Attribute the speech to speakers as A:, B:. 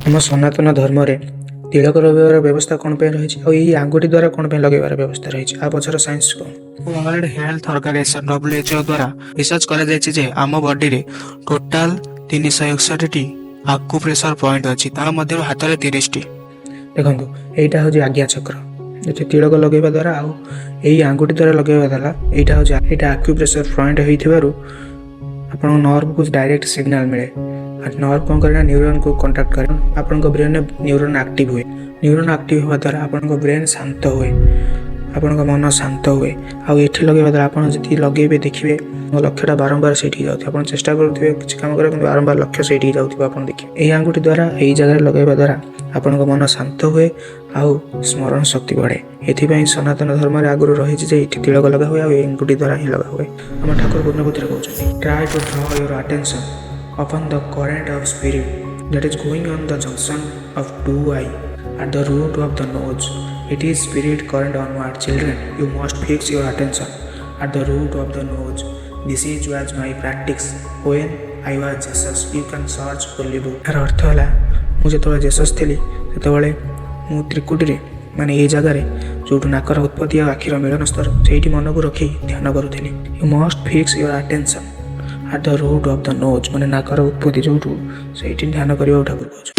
A: ଆମ ସନାତନ ଧର୍ମରେ ତିଳକ ଲଗାଇବାର ବ୍ୟବସ୍ଥା କ'ଣ ପାଇଁ ରହିଛି ଆଉ ଏଇ ଆଙ୍ଗୁଠି ଦ୍ୱାରା କ'ଣ ପାଇଁ ଲଗାଇବାର ବ୍ୟବସ୍ଥା ରହିଛି? ଆ ପଛର ସାଇନ୍ସ କ'ଣ?
B: ୱାର୍ଲଡ ହେଲ୍ଥ ଅର୍ଗାନାଇଜେସନ, WHO ଦ୍ୱାରା ରିସର୍ଚ୍ଚ କରାଯାଇଛି ଯେ ଆମ ବଡିରେ ଟୋଟାଲ 361ଟି ଆକୁପ୍ରେସର ପଏଣ୍ଟ ଅଛି। ତା ମଧ୍ୟରୁ ହାତରେ 30ଟି।
A: ଦେଖନ୍ତୁ, ଏଇଟା ହେଉଛି ଆଜ୍ଞା ଚକ୍ର। ଏଠି ତିଳକ ଲଗାଇବା ଦ୍ୱାରା ଆଉ ଏଇ ଆଙ୍ଗୁଠି ଦ୍ୱାରା ଲଗାଇବା ଦ୍ୱାରା ଏଇଟା ଆକ୍ୟୁପ୍ରେସର ପଏଣ୍ଟ ହେଇଥିବାରୁ ଆପଣଙ୍କ ନର୍ଭକୁ ଡାଇରେକ୍ଟ ସିଗ୍ନାଲ ମିଳେ। ଆଉ ନର୍ଭ କ'ଣ କରେ ନା ନ୍ୟୁରନ୍କୁ କଣ୍ଟାକ୍ଟ କରେ। ଆପଣଙ୍କ ବ୍ରେନ୍ରେ ନ୍ୟୁରନ୍ ଆକ୍ଟିଭ୍ ହୁଏ। ନ୍ୟୁରନ୍ ଆକ୍ଟିଭ୍ ହେବା ଦ୍ୱାରା ଆପଣଙ୍କ ବ୍ରେନ୍ ଶାନ୍ତ ହୁଏ, ଆପଣଙ୍କ ମନ ଶାନ୍ତ ହୁଏ। ଆଉ ଏଠି ଲଗାଇବା ଦ୍ୱାରା, ଆପଣ ଯଦି ଲଗେଇବେ, ଦେଖିବେ ମୋ ଲକ୍ଷ୍ୟଟା ବାରମ୍ବାର ସେଇଠିକି ଯାଉଥିବ। ଆପଣ ଚେଷ୍ଟା କରୁଥିବେ କିଛି କାମ କରିବାକୁ, କିନ୍ତୁ ବାରମ୍ବାର ଲକ୍ଷ୍ୟ ସେଇଠିକି ଯାଉଥିବ, ଆପଣ ଦେଖିବେ। ଏଇ ଆଙ୍ଗୁଠି ଦ୍ୱାରା ଏଇ ଜାଗାରେ ଲଗାଇବା ଦ୍ୱାରା ଆପଣଙ୍କ ମନ ଶାନ୍ତ ହୁଏ ଆଉ ସ୍ମରଣ ଶକ୍ତି ବଢ଼େ। ଏଥିପାଇଁ ସନାତନ ଧର୍ମରେ ଆଗରୁ ରହିଛି ଯେ ଏଇଠି ତିଳକ ଲଗା ହୁଏ ଆଉ ଏଇ ଆଙ୍ଗୁଠି ଦ୍ୱାରା ହିଁ ଲଗା ହୁଏ। ଆମ ଠାକୁର ପୂର୍ଣ୍ଣବୁଦ୍ଧିରେ କହୁଛନ୍ତି, "Try to draw your attention upon the current of spirit that is going on the junction of two eye at the root of the nose. It is spirit current onward. Children, you must fix your attention at the root of the nose. This is was my practice when I was Jesus. You can search holy book." ଏହାର ଅର୍ଥ ହେଲା, ମୁଁ ଯେତେବେଳେ Jesus ଥିଲି, ସେତେବେଳେ ମୁଁ ତ୍ରିକୁଟିରେ, ମାନେ ଏଇ ଜାଗାରେ ଯେଉଁଠୁ ନାକର ଉତ୍ପତ୍ତି ଆଉ ଆଖିର ମିଳନ ସ୍ଥଳ, ସେଇଠି ମନକୁ ରଖି ଧ୍ୟାନ କରୁଥିଲି। You must fix your attention at the root of the nose, ମାନେ ନାକର ଉତ୍ପତ୍ତି ଯେଉଁଠୁ, ସେଇଠି ଧ୍ୟାନ କରିବାକୁ ଠାକୁର କହୁଛନ୍ତି।